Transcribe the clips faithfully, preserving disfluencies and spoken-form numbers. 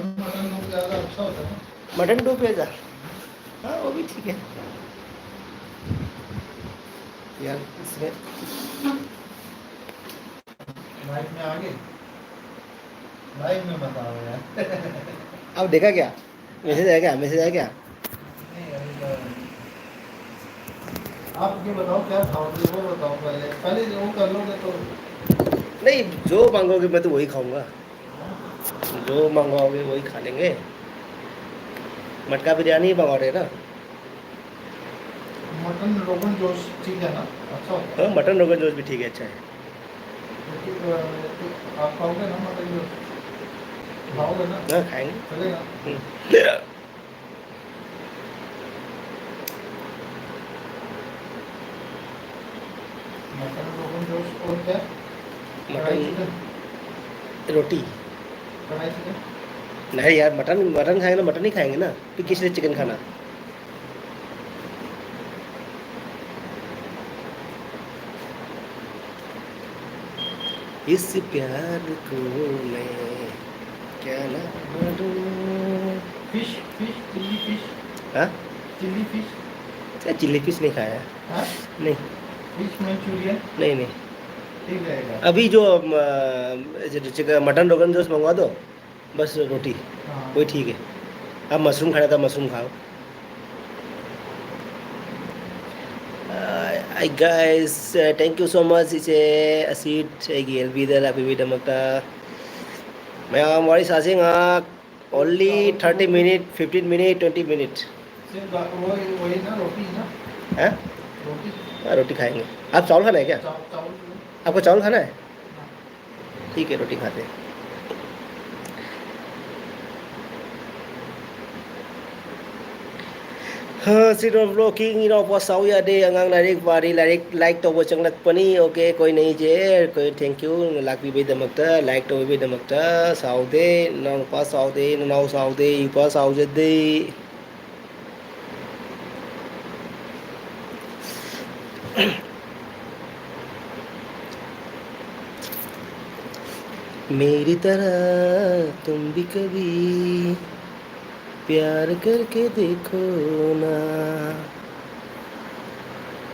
Mutton डूब जाता, अच्छा होता है। मटन डूब जाता, हाँ, वो भी ठीक है यार। इसमें लाइव में आ गए, लाइव में बताओ यार। अब देखा क्या? मैसेज आया क्या? मैसेज आया क्या? नहीं, अभी तो आप ये बताओ क्या खाओगे, वो बताओ पहले। पहले वो कर लोगे तो। नहीं, जो मांगोगे मैं तो वही खाऊंगा, जो मंगवाओगे वही खा लेंगे। मटका बिरयानी ही मंगा रहे ना। मटन रोगन जोश ठीक है ना? अच्छा होता है। हाँ, मटन रोगन जोश भी ठीक है, अच्छा है। तो, अ, तो आप खाओगे ना मटन जोश? खाओगे ना? हाँ, खाएंगे। चलेगा। हम्म। मटन रोगन जोश और क्या? मटन, कढ़ाई चिकन। रोटी। कढ़ाई चिकन। नहीं यार, मटन, मटन खाएंगे ना, मटन ही खाएंगे ना, फिर किस लिए चिकन खाना? इस प्यार को मैं क्या ना मानूं। Fish, fish, chilli fish. हाँ? Chilli fish. क्या, चिल्ली फिश नहीं खाया। हाँ? नहीं। Fish manchurian. नहीं, नहीं। ठीक रहेगा। अभी जो, अम, अ, जो चिकन, मटन रोगन जोश मंगवा दो, बस रोटी, हाँ। वही ठीक है। आप मशरूम खाना था, मशरूम खाओ। Uh, hi guys, uh, thank you so much. Iche asit egi elbidal apibi damakta. Mayam wari sasing ak only thirty minute, fifteen minute, twenty minute. सिर्फ दा-, वही, वही ना, रोटी ना? हैं? रोटी। हाँ, रोटी खाएंगे। आप चावल खाना है क्या? चाव-, चावल। आपको चावल खाना है? हाँ। ठीक है, रोटी खाते हैं। हाँ, सिर्फ vlogging, you know, पास आओ यार, दे, अंगांग लाइक, बारी लाइक, लाइक तो वो चंगलक पनी, OK, कोई नहीं जे, कोई thank you, लाइक भी दमकता, लाइक तो भी दमकता, साउदे, नौ पास साउदे, नौ साउदे, यू पास साउदे। मेरी तरह तुम भी कभी प्यार करके देखो ना,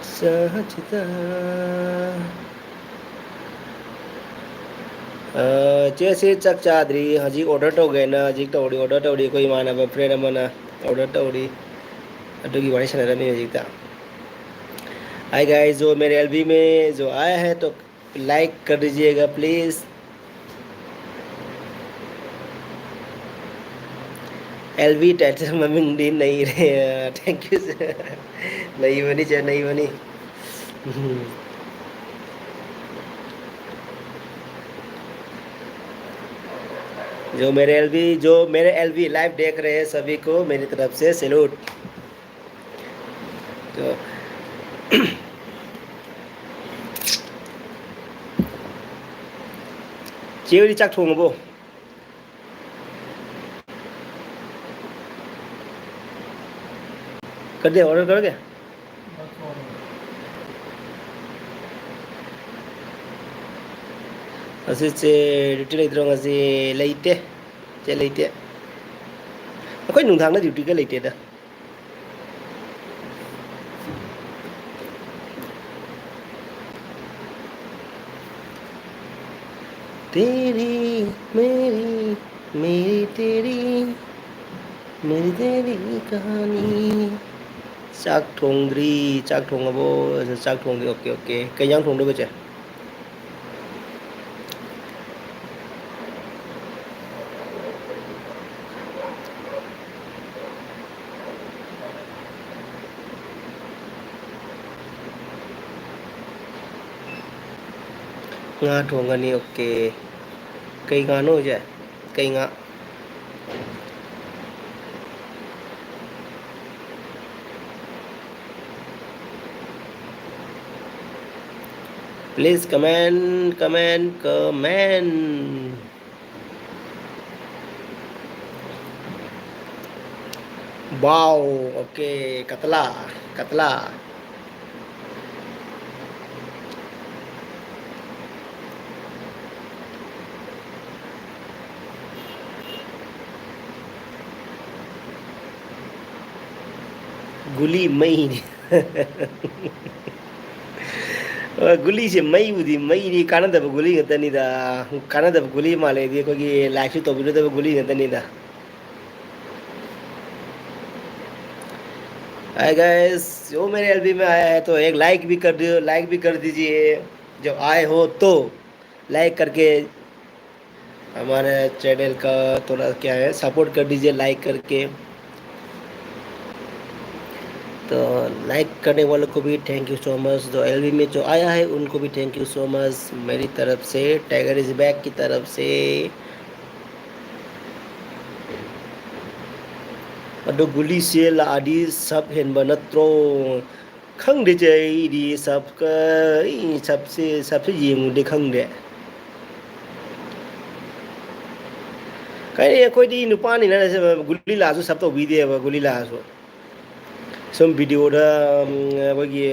सहजता। ꯑ, ꯆꯦꯁꯦ ꯆꯥꯛ ꯆꯥꯗ꯭ꯔꯤ, ꯍꯧꯖꯤꯛ order ꯇꯧꯒꯦꯅ ꯍꯧꯖꯤꯛ ꯇꯧꯔꯤ, order ꯇꯧꯔꯤ꯫ ꯑꯩꯈꯣꯏ ꯏꯃꯥꯟꯅꯕ friend ꯑꯃꯅ order ꯇꯧꯔꯤ, ꯑꯗꯨꯒꯤ ꯋꯥꯔꯤ ꯁꯥꯟꯅꯔꯝꯃꯤ ꯍꯧꯖꯤꯛꯇ꯫ Hi guys, जो मेरे एलवी में जो आया है तो like कर दीजिएगा please। एलवी title ꯃꯃꯤꯡꯗꯤ ꯅꯩꯔꯦ꯫ Thank you sir꯫ ꯅꯩꯕꯅꯤ ꯆꯦ, ꯅꯩꯕꯅꯤ꯫ जो मेरे एलवी, जो मेरे एलवी live देख रहे हैं सभी को मेरी तरफ से salute। ꯑꯗꯣ, ꯆꯦ ꯍꯣꯏꯗꯤ ꯆꯥꯛ ꯊꯣꯡꯉꯕꯣ? कर दिया, order कर दिया? ꯉꯁꯤꯁꯦ duty ꯂꯩꯇ꯭ꯔꯣ? ꯉꯁꯤ ꯂꯩꯇꯦ꯫ ꯆꯦ ꯂꯩꯇꯦ꯫ ꯑꯩꯈꯣꯏ ꯅꯨꯡꯗꯥꯡꯗ duty ꯒ ꯂꯩꯇꯦꯗ꯫ तेरी मेरी, मेरी तेरी, मेरी तेरी कहानी। ꯆꯥꯛ ꯊꯣꯡꯗ꯭ꯔꯤ꯫ ꯆꯥꯛ ꯊꯣꯡꯉꯕꯣ? ꯆꯥꯛ ꯊꯣꯡꯗ꯭ꯔꯤ꯫ OK, OK꯫ ꯀꯩ ꯏꯟꯖꯥꯡ ꯊꯣꯡꯗꯣꯏꯕ, ꯆꯦ? ꯉꯥ ꯊꯣꯡꯒꯅꯤ꯫ OK꯫ ꯀꯩ ꯉꯥꯅꯣ ꯍꯧꯖꯤꯛ? ꯀꯩ ꯉꯥ? Please comment, comment, comment. Wow, OK, कतला, कतला। ꯒꯨꯂꯤ ꯃꯩꯅꯤ꯫ ꯍꯣꯏ, ꯒꯨꯂꯤꯁꯦ ꯃꯩꯕꯨꯗꯤ ꯃꯩꯅꯤ, ꯀꯥꯟꯅꯗꯕ ꯒꯨꯂꯤ ꯉꯥꯛꯇꯅꯤꯗ꯫ ꯀꯥꯟꯅꯗꯕ ꯒꯨꯂꯤ ꯃꯥꯜꯂꯦꯗꯤ ꯑꯩꯈꯣꯏꯒꯤ ꯂꯥꯏꯛꯁꯨ ꯇꯧꯕꯤꯔꯗꯕ ꯒꯨꯂꯤ ꯉꯥꯛꯇꯅꯤꯗ꯫ Hi guys, जो मेरे एलबी में आया है तो एक लाइक भी कर दो, लाइक भी कर दीजिए। जब आए हो तो लाइक करके हमारे चैनल का थोड़ा क्या है, सपोर्ट कर दीजिए लाइक करके। तो लाइक करने वालों को भी thank you so much, जो एलबी में जो आया है उनको भी thank you so much मेरी तरफ से, टाइगर इज बैक की तरफ से। ꯑꯗꯣ ꯒꯨꯂꯤꯁꯦ ꯂꯥꯛꯑꯗꯤ ꯁꯞ ꯍꯦꯟꯕ ꯅꯠꯇ꯭ꯔꯣ? ꯈꯪꯗꯦ ꯆꯦ, ꯑꯩꯗꯤ ꯁꯞꯀ, ꯑꯩ ꯁꯞꯁꯦ, ꯁꯞꯁꯦ ꯌꯦꯡꯉꯨꯗꯦ, ꯈꯪꯗꯦ꯫ ꯀꯔꯤ, ꯑꯩꯈꯣꯏꯗꯤ ꯅꯨꯄꯥꯅꯤꯅ ꯒꯨꯂꯤ ꯂꯥꯛꯑꯁꯨ ꯁꯞ ꯇꯧꯕꯤꯗꯦꯕ, ꯒꯨꯂꯤ ꯂꯥꯛꯑꯁꯨ꯫ ꯁꯨꯝ ꯚꯤꯗꯤꯑꯣꯗ, ꯎꯝ, ꯑꯩꯈꯣꯏꯒꯤ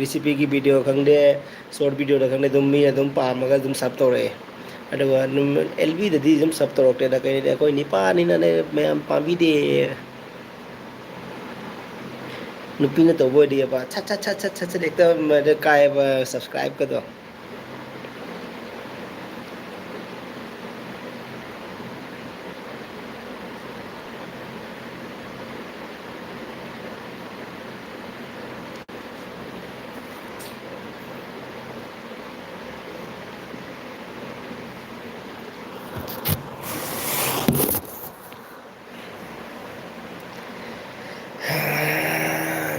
ꯔꯤꯁꯤꯄꯤꯒꯤ ꯚꯤꯗꯤꯑꯣ ꯈꯪꯗꯦ, ꯁꯣꯔꯠ ꯚꯤꯗꯤꯑꯣꯗ ꯈꯪꯗꯦ, ꯑꯗꯨꯝ ꯃꯤꯅ ꯑꯗꯨꯝ ꯄꯥꯝꯃꯒ ꯑꯗꯨꯝ ꯁꯞ ꯇꯧꯔꯛꯑꯦ꯫ ꯑꯗꯨꯒ ꯑꯗꯨꯝ ꯑꯦꯜꯕꯤꯗꯗꯤ ꯑꯗꯨꯝ ꯁꯞ ꯇꯧꯔꯛꯇꯦꯗ, ꯀꯩꯗꯤ ꯑꯩꯈꯣꯏ ꯅꯤꯄꯥꯅꯤꯅꯅꯦ ꯃꯌꯥꯝ ꯄꯥꯝꯕꯤꯗꯦ꯫ ꯅꯨꯄꯤꯅ ꯇꯧꯕ ꯑꯣꯏꯗꯤꯕ ꯁꯠ ꯁꯠ ꯁꯠ ꯁꯠ ꯁꯠ ꯁꯠ ꯍꯦꯛꯇ ꯃꯗ ꯀꯥꯏꯕ ꯁꯕꯁꯀ꯭ꯔꯥꯏꯕꯀꯗꯣ꯫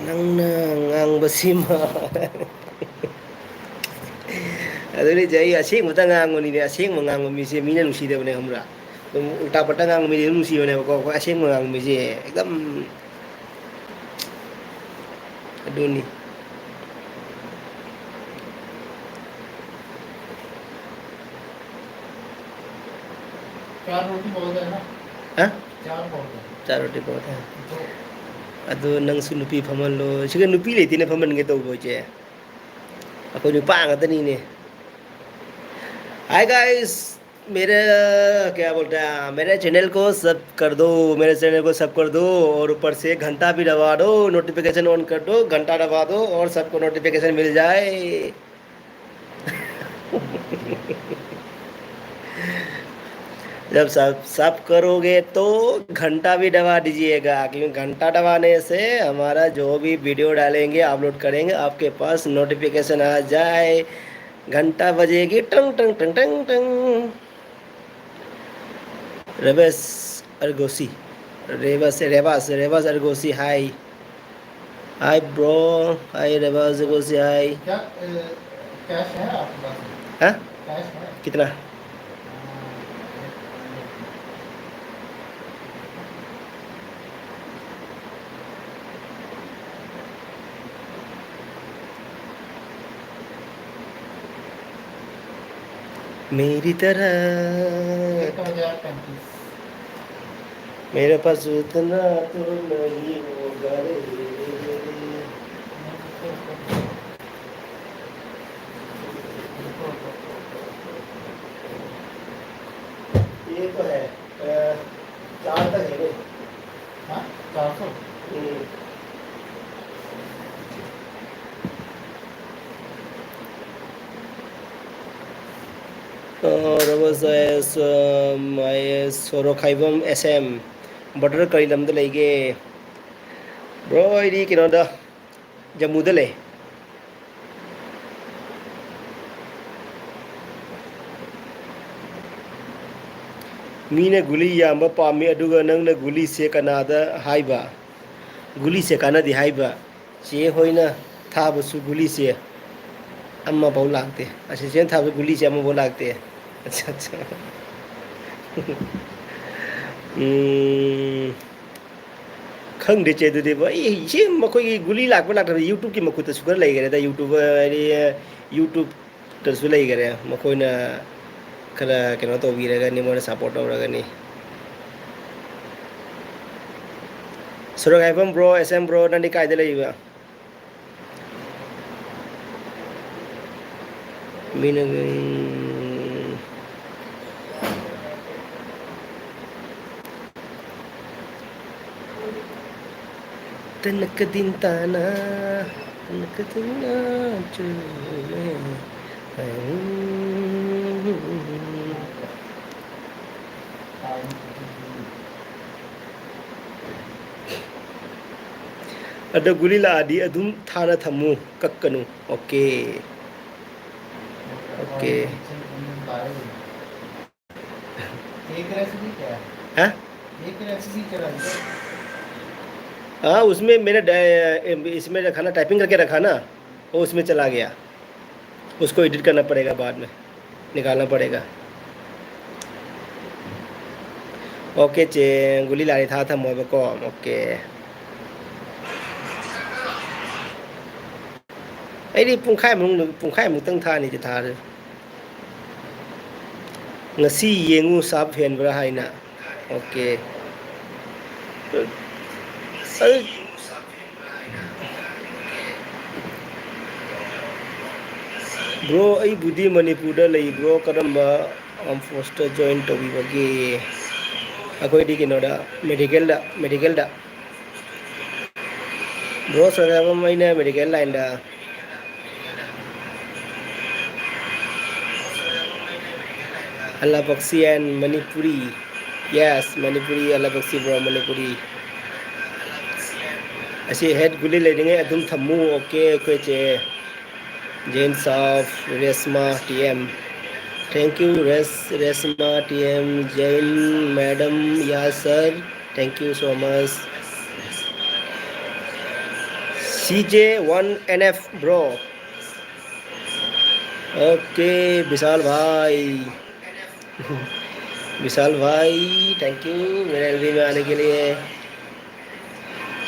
ꯅꯪꯅ ꯉꯥꯡꯕꯁꯤꯃ꯫ ꯑꯗꯨꯅꯤꯁꯦ, ꯑꯩ ꯑꯁꯦꯡꯕꯇ ꯉꯥꯡꯕꯅꯤꯅꯦ꯫ ꯑꯁꯦꯡꯕ ꯉꯥꯡꯕ ꯃꯤꯁꯦ ꯃꯤꯅ ꯅꯨꯡꯁꯤꯗꯕꯅꯦ, ꯈꯪꯕ꯭ꯔꯥ? ꯑꯗꯨꯝ ꯎꯜꯇꯥ ꯄꯜꯇꯥ ꯉꯥꯡꯕ ꯃꯤꯗꯤ ꯑꯗꯨꯝ ꯅꯨꯡꯁꯤꯕꯅꯦꯕꯀꯣ꯫ ꯑꯩꯈꯣꯏ ꯑꯁꯦꯡꯕ ꯉꯥꯡꯕ ꯃꯤꯁꯦ ꯑꯦꯛꯗꯝ ꯑꯗꯨꯅꯤ꯫ चार रोटी बहुत है ना? ꯍꯥ? चार बहुत है। चार रोटी बहुत है। ꯑꯗꯨ ꯅꯪꯁꯨ ꯅꯨꯄꯤ ꯐꯝꯍꯜꯂꯣ꯫ ꯁꯤꯒ ꯅꯨꯄꯤ ꯂꯩꯇꯦꯅ ꯐꯝꯍꯟꯒꯦ ꯇꯧꯕ ꯏꯆꯦ꯫ ꯑꯩꯈꯣꯏ ꯅꯨꯄꯥ ꯉꯥꯛꯇꯅꯤꯅꯦ꯫ Hi guys, मेरे, क्या बोलते हैं, मेरे चैनल को सब कर दो, मेरे चैनल को सब कर दो, और ऊपर से घंटा भी दबा दो, नोटिफिकेशन ऑन कर दो, घंटा दबा दो और सबको नोटिफिकेशन मिल जाए। जब सब सब करोगे तो घंटा भी दबा दीजिएगा, क्योंकि घंटा दबाने से हमारा जो भी वीडियो डालेंगे, अपलोड करेंगे, आपके पास नोटिफिकेशन आ जाए। घंटा बजेगी, टंग टंग टंग टंग टंग। रेवस अरगोसी, रेवस रेवस रेवस अरगोसी, हाय। Hi bro. हाय रेवस अरगोसी, हाय। क्या कैश है आपके पास? हाँ? कैश है? कितना? मेरी तरह। मेरे पास उतना तो नहीं होगा रे। ये तो है। चार तक है। हाँ, चार सौ। ꯔꯣꯕꯔꯠ ꯑꯥꯏ ꯑꯦꯁ, ꯑꯥꯏ ꯑꯦꯁ ꯁꯣꯔꯣꯛꯈꯥꯏꯕꯝ ꯑꯦꯁ ꯑꯦꯝ꯫ ꯕ꯭ꯔꯗꯔ, ꯀꯔꯤ ꯂꯝꯗ ꯂꯩꯒꯦ? ꯕ꯭ꯔꯣ, ꯑꯩꯗꯤ ꯀꯩꯅꯣꯗ, ꯖꯝꯃꯨꯗ ꯂꯩ꯫ ꯃꯤꯅ ꯒꯨꯂꯤ ꯌꯥꯝꯕ ꯄꯥꯝꯃꯤ, ꯑꯗꯨꯒ ꯅꯪꯅ ꯒꯨꯂꯤꯁꯦ ꯀꯅꯥꯗ ꯍꯥꯏꯕ? ꯒꯨꯂꯤꯁꯦ ꯀꯥꯟꯅꯗꯦ ꯍꯥꯏꯕ꯫ ꯆꯦ ꯍꯣꯏꯅ ꯊꯥꯕꯁꯨ ꯒꯨꯂꯤꯁꯦ ꯑꯃꯐꯥꯎ ꯂꯥꯛꯇꯦ꯫ ꯑꯁꯤꯁꯤꯅ ꯊꯥꯕꯁꯨ ꯒꯨꯂꯤꯁꯦ ꯑꯃꯐꯥꯎ ꯂꯥꯛꯇꯦ꯫ ꯑꯠꯆꯥ, ꯑꯠꯆꯥ꯫ ꯎꯝ, ꯈꯪꯗꯦ ꯆꯦ, ꯑꯗꯨꯗꯤ꯫ ꯑꯩ ꯏꯆꯦ, ꯃꯈꯣꯏꯒꯤ ꯒꯨꯂꯤ ꯂꯥꯛꯄ ꯂꯥꯛꯇꯕ YouTubeꯀꯤ ꯃꯈꯨꯠꯇꯁꯨ ꯈꯔ ꯂꯩꯈ꯭ꯔꯦꯗ꯫ YouTube, ꯍꯥꯏꯗꯤ, YouTubeꯇꯁꯨ ꯂꯩꯈ꯭ꯔꯦ꯫ ꯃꯈꯣꯏꯅ ꯈꯔ ꯀꯩꯅꯣ ꯇꯧꯕꯤꯔꯒꯅꯤ, ꯃꯣꯏꯅ ꯁꯞꯄꯣꯔꯠ ꯇꯧꯔꯒꯅꯤ꯫ ꯁꯣꯔꯣꯛꯈꯥꯏꯕꯝ ꯕ꯭ꯔꯣ, ꯑꯦꯁ ꯑꯦꯝ ꯕ꯭ꯔꯣ, ꯅꯪꯗꯤ ꯀꯥꯏꯗ ꯂꯩꯕ? ꯃꯤꯅ, ꯎꯝ, ꯇꯅꯀꯗꯤꯟ ꯇꯥꯅ, ꯇꯅꯀꯗꯤꯟ ꯇꯥꯅ ꯆꯨꯝꯃꯦ꯫ ꯑꯗꯣ ꯒꯨꯂꯤ ꯂꯥꯛꯑꯗꯤ ꯑꯗꯨꯝ ꯊꯥꯅ ꯊꯝꯃꯨ, ꯀꯛꯀꯅꯨ꯫ ꯑꯣꯀꯦ꯫ ओके। एक रेसिपी क्या है? हाँ? एक रेसिपी चला दो। हाँ, उसमें मैंने डाय-, इसमें रखा ना, टाइपिंग करके रखा ना, वो उसमें चला गया। उसको एडिट करना पड़ेगा बाद में, निकालना पड़ेगा। ꯑꯣꯀꯦ ꯆꯦ, ꯒꯨꯂꯤ ꯂꯥꯛꯑꯗꯤ ꯊꯥ ꯊꯝꯃꯣꯕꯀꯣ꯫ ꯑꯣꯀꯦ꯫ ꯑꯩꯗꯤ ꯄꯨꯡꯈꯥꯏꯃꯨꯛ, ꯄꯨꯡꯈꯥꯏꯃꯨꯛꯇꯪ ꯊꯥꯅꯤꯗꯤ ꯊꯥꯔꯦ꯫ ꯉꯁꯤ ꯌꯦꯡꯉꯨ ꯁꯥꯞ ꯍꯦꯟꯕ꯭ꯔꯥ ꯍꯥꯏꯅ꯫ ꯑꯣꯀꯦ꯫ ꯑꯗꯨ ꯕ꯭ꯔꯣ, ꯑꯩꯕꯨꯗꯤ ꯃꯅꯤꯄꯨꯔꯗ ꯂꯩ꯫ ꯕ꯭ꯔꯣ, ꯀꯔꯝꯕ ꯑꯥꯔꯝ ꯐꯣꯔꯁꯇ ꯖꯣꯏꯟ ꯇꯧꯕꯤꯕꯒꯦ? ꯑꯩꯈꯣꯏꯗꯤ ꯀꯩꯅꯣꯗ, ꯃꯦꯗꯤꯀꯦꯜꯗ, ꯃꯦꯗꯤꯀꯦꯜꯗ꯫ ꯕ꯭ꯔꯣ, ꯁꯣꯏꯅꯥꯏꯕꯝ, ꯑꯩꯅ ꯃꯦꯗꯤꯀꯦꯜ ꯂꯥꯏꯟꯗ꯫ ꯑꯂꯥꯕꯛꯁꯤ and Manipuri. Yes, Manipuri, ꯑꯂꯥꯕꯛꯁꯤ bro, Manipuri. ꯑꯁꯤ ꯍꯦꯠ ꯒꯨꯂꯤ ꯂꯩꯔꯤꯉꯩ ꯑꯗꯨꯝ ꯊꯝꯃꯨ꯫ ꯑꯣꯀꯦ, ꯑꯩꯈꯣꯏ ꯆꯦ꯫ Jain Saab, Reshma T M. Thank you, Resh-, Reshma T M, Jain madam, yes sir. Thank you so much. C J one N F bro. Okay, विशाल भाई। विशाल भाई, thank you मेरे एलवी में आने के लिए।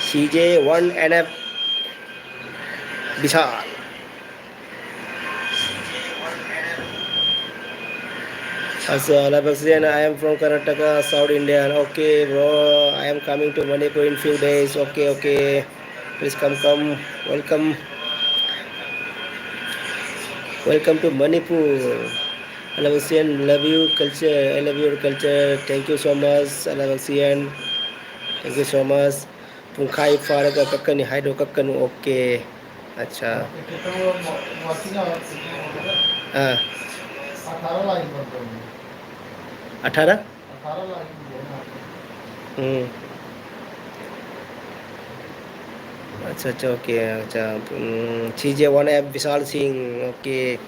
C J one N F Vishal. As, uh, Labasian, I am from Karnataka, South Indian. Okay, bro, I am coming to Manipur in few days. Okay, okay. Please come, come. Welcome. Welcome to Manipur. Alabasian, love you culture. I love your culture. Thank you so much, Alabasian. Thank you so much. ꯄꯨꯡꯈꯥꯏ ꯐꯥꯔꯒ ꯀꯛꯀꯅꯤ ꯍꯥꯏꯗꯣ ꯀꯛꯀꯅꯨ꯫ Okay. ꯑꯠꯆꯥ꯫ ꯑꯥ꯫ ꯑꯊꯥꯔ? ꯎꯝ꯫ ꯑꯠꯆꯥ, ꯑꯠꯆꯥ, okay, ꯑꯠꯆꯥ, ꯎꯝ, ꯁꯤ J one F ꯕꯤꯁꯥꯜ ꯁꯤꯡ, okay.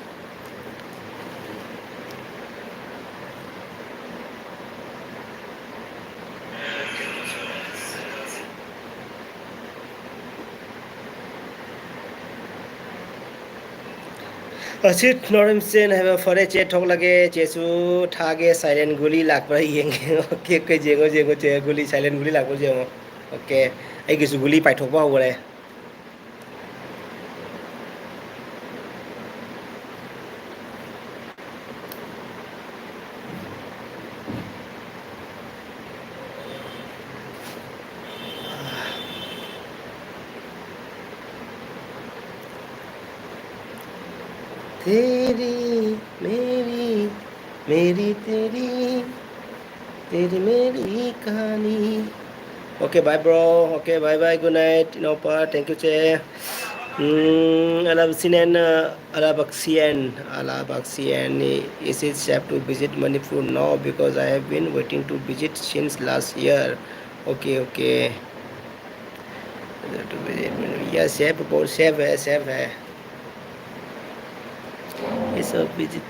ꯑꯁꯤꯠ ꯅꯣꯔꯦꯝꯆꯦꯟ ꯍꯥꯏꯕ, ꯐꯔꯦ ꯆꯦ, ꯊꯣꯛꯂꯒꯦ, ꯆꯦꯁꯨ ꯊꯥꯒꯦ, ꯁꯥꯏꯂꯦꯟ ꯒꯨꯂꯤ ꯂꯥꯛꯄ꯭ꯔꯥ ꯌꯦꯡꯒꯦ꯫ ꯑꯣꯀꯦ, ꯑꯣꯀꯦ, ꯌꯦꯡꯉꯣ, ꯌꯦꯡꯉꯣ, ꯆꯦ, ꯒꯨꯂꯤ, ꯁꯥꯏꯂꯦꯟ ꯒꯨꯂꯤ ꯂꯥꯛꯄ꯭ꯔꯥ ꯌꯦꯡꯉꯣ꯫ ꯑꯣꯀꯦ, ꯑꯩꯒꯤꯁꯨ ꯒꯨꯂꯤ ꯄꯥꯏꯊꯣꯛꯄ ꯍꯧꯈꯔꯦ꯫ तेरी मेरी, मेरी तेरी, तेरी मेरी कहानी। Okay, bye, bro. Okay, bye, bye. Good night, ꯏꯅꯥꯎꯄꯥ. Thank you, ꯆꯦ꯫ ꯎꯝ, ꯑꯂꯥꯕꯛꯁꯤꯌꯟ, ꯑꯂꯥꯕꯛꯁꯤꯌꯟ, ꯑꯂꯥꯕꯛꯁꯤꯌꯟ, is it safe to visit Manipur now? Because I have been waiting to visit since last year. Okay, okay. Yes, safe, बहुत safe है, safe है। ये सब visit।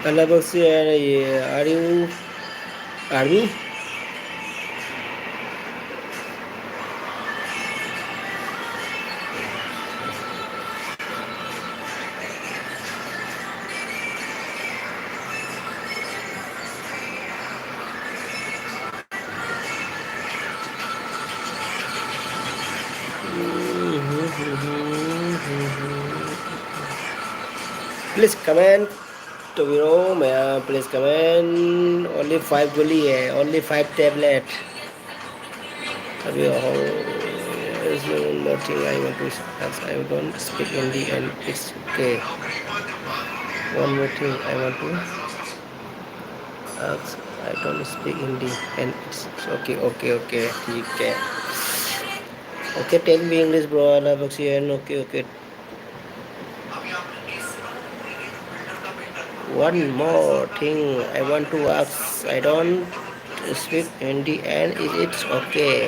Are you army? Please comment. ꯇꯧꯕꯤꯔꯣ ꯃꯌꯥꯝ, please comment. Only five ꯒꯨꯂꯤ ꯍꯦ, only five tablet. अभी और is one more thing I want to ask. I don't speak Hindi and it's okay. One more thing I want to ask. I don't speak Hindi and it's okay. Okay, okay, ठीक है. Okay, tell me English, bro. I love Oxygen. Okay, okay. One more thing I want to ask. I don't speak Hindi and it's okay.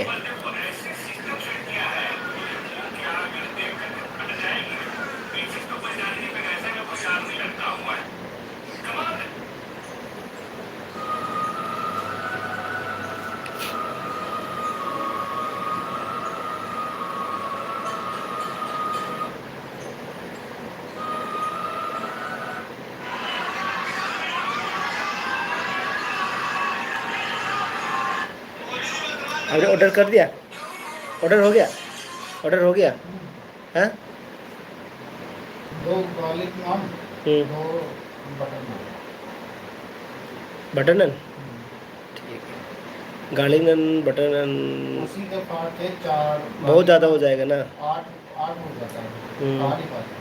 आपने order कर दिया? Order हो गया? Order हो गया? हाँ? दो गार्लिक नान, हम्म। दो बटर नान। बटर नान? हम्म। ठीक है। गार्लिक नान, बटर नान उसी के पास है चार। बहुत ज़्यादा हो जाएगा ना? आठ, आठ हो जाता है। हम्म। आठ ही पास है।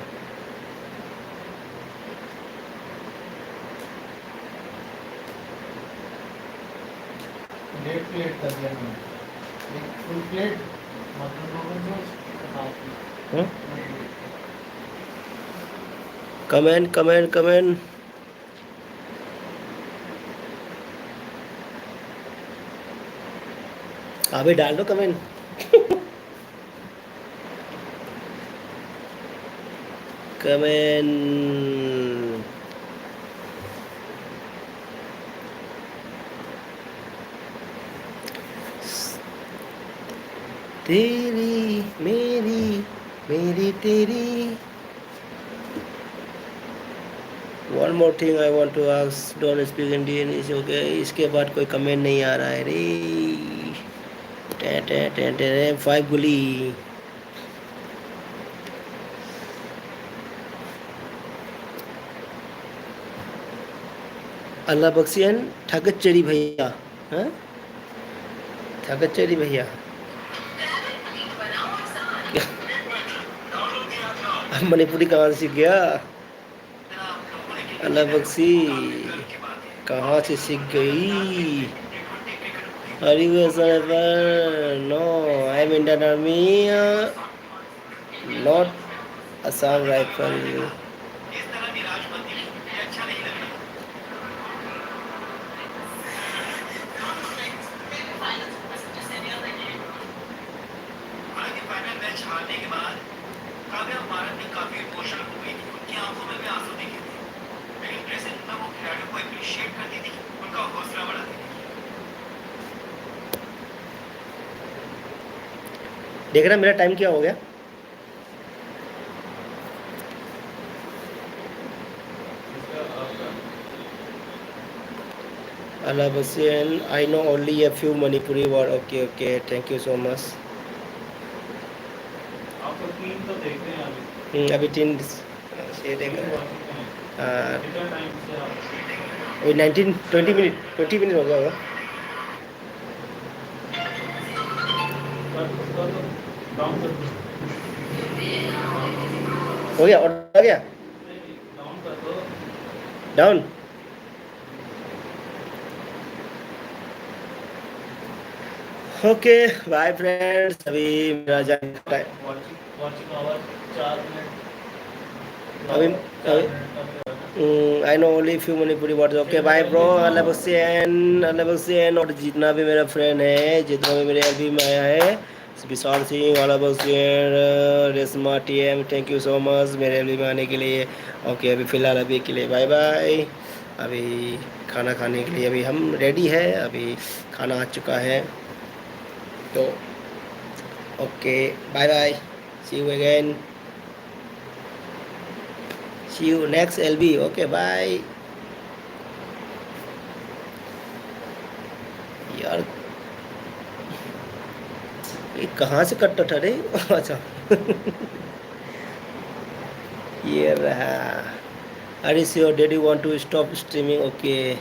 डेढ़ प्लेट कर दिया मैंने। एक फुल प्लेट, मटन नूडल्स है, उसके साथ में। हम्म? Comment, comment, comment. अभी डाल दो कमेंट। कमेंट। तेरी मेरी, मेरी तेरी। One more thing I want to ask, don't speak Indian, is okay. इसके बाद कोई कमेंट नहीं आ रहा है रे। टे टे टे टे, फाइव गुली। अल्लाह बख्शियन ठाकचेरी भैया, हाँ? ठाकचेरी भैया। मणिपुरी कहाँ से सीख गया? अल्लाह बख्शी, कहाँ से सीख गई? Are you a sniper? No, I am Indian Army, uh, not Assam Rifle. देख रहा मेरा टाइम क्या हो गया? Alabasian, I know only a few Manipuri word. Okay, okay, thank you so much. हम्म, अभी तीन ये देख रहे हैं। हाँ। अभी nineteen twenty minute, twenty minute हो गया होगा। हो गया, ऑर्डर आ गया। डाउन। ओके, बाय फ्रेंड्स, अभी मेरा जाने का टाइम। अभी, अभी, हम्म, I know only few Manipuri words. Okay, bye bro, अल्लाह बख्शियन, अल्लाह बख्शियन। और जितना भी मेरा फ्रेंड है, जितना भी मेरे एलबी में आया है, विशाल सिंह, अल्लाह बख्शियन, Reshma T M, thank you so much मेरे एलबी में आने के लिए। ओके, अभी फ़िलहाल अभी के लिए बाय बाय। अभी खाना खाने के लिए अभी हम रेडी है, अभी खाना आ चुका है। तो okay, bye bye, see you again, see you next L. B, okay. Bye, ये कहाँ से कट रहा था रे? अच्छा। ये रहा। Are you sure that you want to stop streaming? Okay.